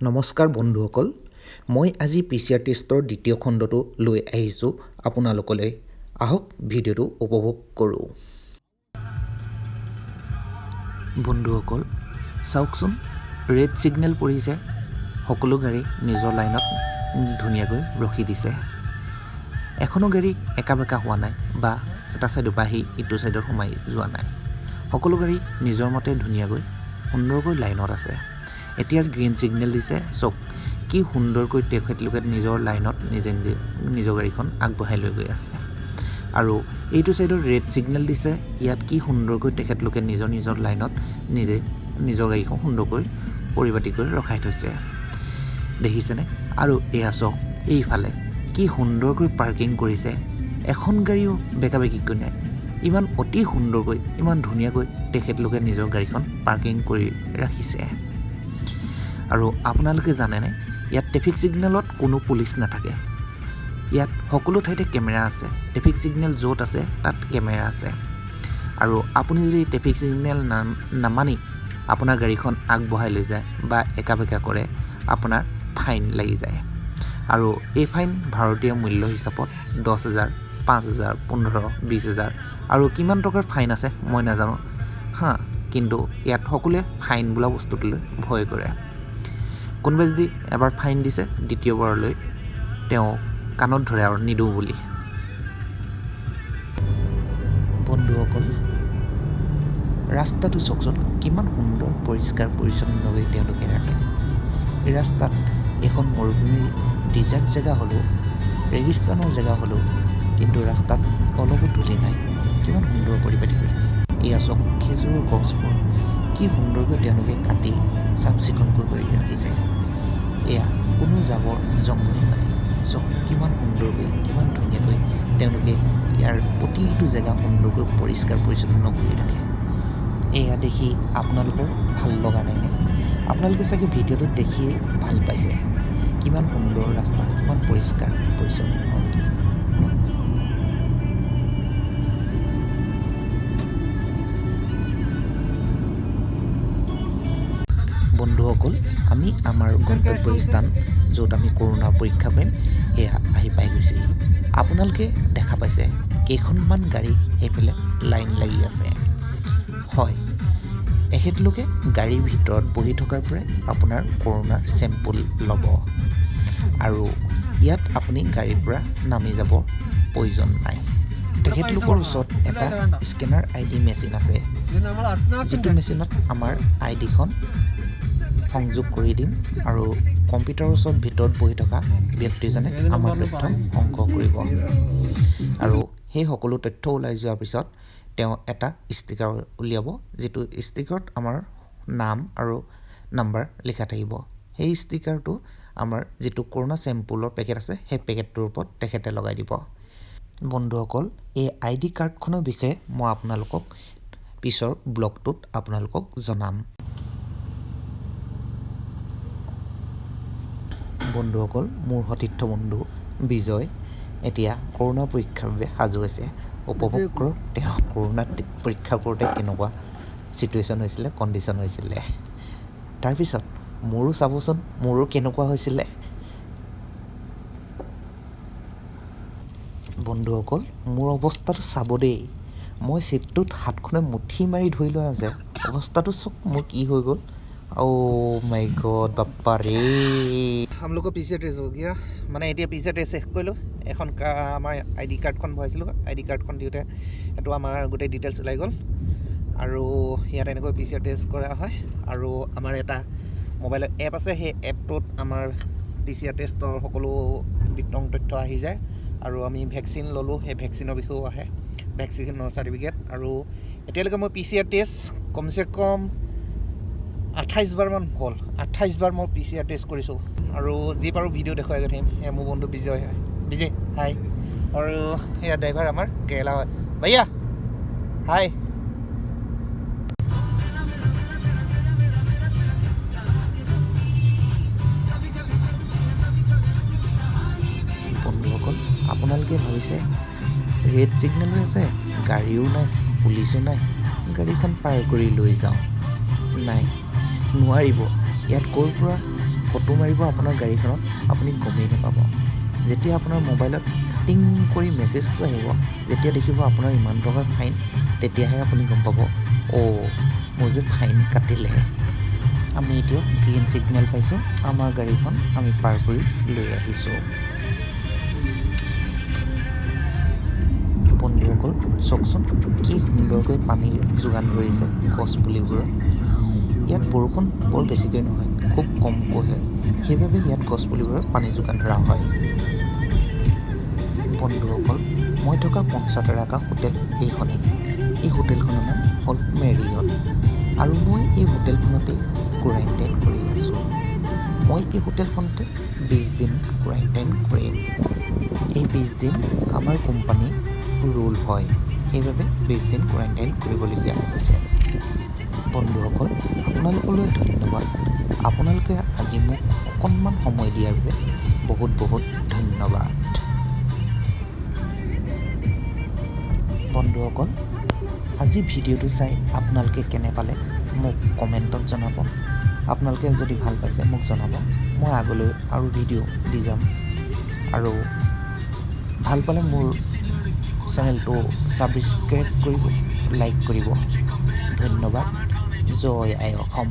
নমস্কাৰ বন্ধুসকল, মই আজি PCR টেষ্টৰ দ্বিতীয় খণ্ডটো লৈ আহিছোঁ আপোনালোকলৈ। আহক, ভিডিঅ'টো উপভোগ কৰোঁ। বন্ধুসকল, চাওকচোন, ৰেড ছিগনেল পৰিছে, সকলো গাড়ী নিজৰ লাইনত ধুনীয়াকৈ ৰখি দিছে। এখনো গাড়ী একা বেকা হোৱা নাই বা এটা ছাইডৰ পৰা আহি ইটো ছাইডত সোমাই যোৱা নাই। সকলো গাড়ী নিজৰ মতে ধুনীয়াকৈ সুন্দৰকৈ লাইনত আছে। এতিয়া গ্ৰীণ ছিগনেল দিছে। চাওক, কি সুন্দৰকৈ তেখেতলোকে নিজৰ লাইনত নিজে নিজে নিজৰ গাড়ীখন আগবঢ়াই লৈ গৈ আছে। আৰু এইটো ছাইডত ৰেড ছিগনেল দিছে, ইয়াত কি সুন্দৰকৈ তেখেতলোকে নিজৰ নিজৰ লাইনত নিজে নিজৰ গাড়ীখন সুন্দৰকৈ পৰিপাটিকৈ ৰখাই থৈছে, দেখিছেনে? আৰু এয়া চাওক, এইফালে কি সুন্দৰকৈ পাৰ্কিং কৰিছে। এখন গাড়ীও বেকা বেকিকৈ নাই। ইমান অতি সুন্দৰকৈ, ইমান ধুনীয়াকৈ তেখেতলোকে নিজৰ গাড়ীখন পাৰ্কিং কৰি ৰাখিছে। আৰু আপোনালোকে জানেনে, ইয়াত ট্ৰেফিক ছিগনেলত কোনো পুলিচ নাথাকে। ইয়াত সকলো ঠাইতে কেমেৰা আছে। ট্ৰেফিক ছিগনেল য'ত আছে তাত কেমেৰা আছে। আৰু আপুনি যদি ট্ৰেফিক ছিগনেল নামানি আপোনাৰ গাড়ীখন আগবঢ়াই লৈ যায় বা একা বেকা কৰে, আপোনাৰ ফাইন লাগি যায়। আৰু এই ফাইন ভাৰতীয় মূল্য হিচাপত 10,000, 5,000, 15, 20,000 আৰু কিমান টকাৰ ফাইন আছে মই নাজানো হা। কিন্তু ইয়াত সকলোৱে ফাইন বোলা বস্তুটোলৈ ভয় কৰে। কোনোবাই যদি এবাৰ ফাইন দিছে, দ্বিতীয়বাৰলৈ তেওঁ কাণত ধৰে আৰু নিদিওঁ বুলি। বন্ধুসকল, ৰাস্তাটো চাওকচোন, কিমান সুন্দৰ পৰিষ্কাৰ পৰিচ্ছন্নকৈ তেওঁলোকে ৰাখে। এই ৰাস্তাত এখন মৰুভূমি ডিজাৰ্ট জেগা হ'লেও, ৰেগিস্তানৰ জেগা হ'লেও, কিন্তু ৰাস্তাত অলপো ধূলি নাই। কিমান সুন্দৰ পৰিপাটিকৈ। এয়া চাওক, খেজুৰৰ গছবোৰ কি সুন্দৰকৈ তেওঁলোকে কাটি চাফ চিকুণকৈ কৰি ৰাখিছে। এয়া কোনো জাবৰ জংঘল নাই। চাওক, কিমান সুন্দৰকৈ, কিমান ধুনীয়াকৈ তেওঁলোকে ইয়াৰ প্ৰতিটো জেগা সুন্দৰকৈ পৰিষ্কাৰ পৰিচ্ছন্ন কৰি ৰাখে। এয়া দেখি আপোনালোকৰ ভাল লগা নাইনে? আপোনালোকে চাগে ভিডিঅ'টোত দেখিয়ে ভাল পাইছে। কিমান সুন্দৰ ৰাস্তা, কিমান পৰিষ্কাৰ পৰিচ্ছন্ন। বন্ধুসকল, আমি আমাৰ গন্তব্য স্থান, য'ত আমি কৰোণা পৰীক্ষা কৰিম, সেয়া আহি পাই গৈছোহি। আপোনালোকে দেখা পাইছে কেইখনমান গাড়ী সেইফালে লাইন লাগি আছে। হয়, এখেতলোকে গাড়ীৰ ভিতৰত বহি থকাৰ পৰাই আপোনাৰ কৰোণাৰ চেম্পুল ল'ব আৰু ইয়াত আপুনি গাড়ীৰ পৰা নামি যাব প্ৰয়োজন নাই। তেখেতলোকৰ ওচৰত এটা স্কেনাৰ আই ডি মেচিন আছে, যিটো মেচিনত আমাৰ আই ডিখন সংযোগ কৰি দিম আৰু কম্পিউটাৰৰ ওচৰত ভিতৰত বহি থকা ব্যক্তিজনে আমাৰ তথ্য সংগ্ৰহ কৰিব। আৰু সেই সকলো তথ্য ওলাই যোৱাৰ পিছত তেওঁ এটা ষ্টিকাৰ উলিয়াব, যিটো ষ্টিকাৰত আমাৰ নাম আৰু নাম্বাৰ লিখা থাকিব। সেই ষ্টিকাৰটো আমাৰ যিটো কৰোণা চেম্পুলৰ পেকেট আছে, সেই পেকেটটোৰ ওপৰত তেখেতে লগাই দিব। বন্ধুসকল, এই আই ডি কাৰ্ডখনৰ বিষয়ে মই আপোনালোকক পিছৰ ব্লগটোত আপোনালোকক জনাম। বন্ধুসকল, মোৰ সতীৰ্থ বন্ধু বিজয় এতিয়া কৰোণা পৰীক্ষাৰ বাবে সাজু হৈছে। উপভোগ কৰক তেওঁ কৰোণা পৰীক্ষা কৰোঁতে কেনেকুৱা চিটুৱেশ্যন হৈছিলে, কণ্ডিশ্যন হৈছিলে। তাৰপিছত মোৰো চাবচোন, মোৰো কেনেকুৱা হৈছিলে। বন্ধুসকল, মোৰ অৱস্থাটো চাব দেই। মই চিটটোত হাতখনে মুঠি মাৰি ধৰি লোৱা আছে। অৱস্থাটো চাওক মোৰ কি হৈ গ'ল। অ' মাই গড, বাপ্পা ৰে! हम लोग को पीसीआर टेस्ट हो गया। মানে এতিয়া পিচিআৰ টেষ্ট শেষ কৰিলোঁ। এখন আমাৰ আই ডি কাৰ্ডখন ভৰাইছিলোঁ। আই ডি কাৰ্ডখন দিওঁতে এইটো আমাৰ গোটেই ডিটেইলছ ওলাই গ'ল। আৰু ইয়াত এনেকৈ পিচিআৰ টেষ্ট কৰা হয়। আৰু আমাৰ এটা মোবাইলৰ এপ আছে, সেই এপটোত আমাৰ পিচিআৰ টেষ্টৰ সকলো বিতং তথ্য আহি যায়। আৰু আমি ভেকচিন ল'লোঁ, সেই ভেকচিনৰ বিষয়েও আহে, ভেকচিনৰ চাৰ্টিফিকেট। আৰু এতিয়ালৈকে মই পিচিআৰ টেষ্ট কমচে কম 28 বাৰমান হ'ল। 28 বাৰ মই পিচিআৰ টেষ্ট কৰিছোঁ। আৰু যি পাৰোঁ ভিডিঅ' দেখুৱাই গৈ থাকিম। এয়া মোৰ বন্ধু বিজয় হয়। বিজয়, হাই! আৰু এয়া ড্ৰাইভাৰ আমাৰ কেৰেলা হয়। ভাইয়া, হাই! বন্ধুসকল, আপোনালোকে ভাবিছে ৰেড ছিগনেল হৈ আছে, গাড়ীও নাই, পুলিচো নাই, গাড়ীখন পাৰ কৰি লৈ যাওঁ। নাই, নোৱাৰিব। ইয়াত ক'ৰ পৰা ফটো মাৰিব আপোনাৰ গাড়ীখনত, আপুনি গমেই নাপাব। যেতিয়া আপোনাৰ মোবাইলত টিং কৰি মেছেজটো আহিব, যেতিয়া দেখিব আপোনাৰ ইমান টকা ফাইন, তেতিয়াহে আপুনি গম পাব, অ' মোৰ যে ফাইন কাটিলে। আমি এতিয়া গ্ৰীণ ছিগনেল পাইছোঁ। আমাৰ গাড়ীখন আমি পাৰ কৰি লৈ আহিছোঁ। বন্ধুসকল, চাওকচোন কি সুন্দৰকৈ পানীৰ যোগান ধৰিছে গছ পুলিবোৰত। ইয়াত বৰষুণ বৰ বেছিকৈ নহয়, খুব কমকৈ হয়, সেইবাবে ইয়াত গছ পুলিবোৰত পানী যোগান ধৰা হয়। বন্ধুসকল, মই থকা পঞ্চতাৰকা হোটেল এইখনেই। এই হোটেলখনৰ নাম হ'ল মেৰিয়ট আৰু মই এই হোটেলখনতেই কোৱাৰেণ্টাইন কৰি আছোঁ। মই এই হোটেলখনতে 20 দিন কোৱাৰেণ্টাইন কৰিম। এই 20 দিন আমাৰ কোম্পানী ৰুল হয়, সেইবাবে 20 দিন কোৱাৰেণ্টাইন কৰিবলগীয়া হৈছে। বন্ধুসকল, আপোনালোকলৈ ধন্যবাদ। আপোনালোকে আজি মোক অকণমান সময় দিয়াৰ বাবে বহুত বহুত ধন্যবাদ। বন্ধুসকল, আজি ভিডিঅ'টো চাই আপোনালোকে কেনে পালে মোক কমেণ্টত জনাব। আপোনালোকে যদি ভাল পাইছে মোক জনাব, মই আগলৈ আৰু ভিডিঅ' দি যাম। আৰু ভাল পালে মোৰ চেনেলটো ছাবস্ক্ৰাইব কৰিব, লাইক কৰিব। ধন্যবাদ। জয় আই অসম।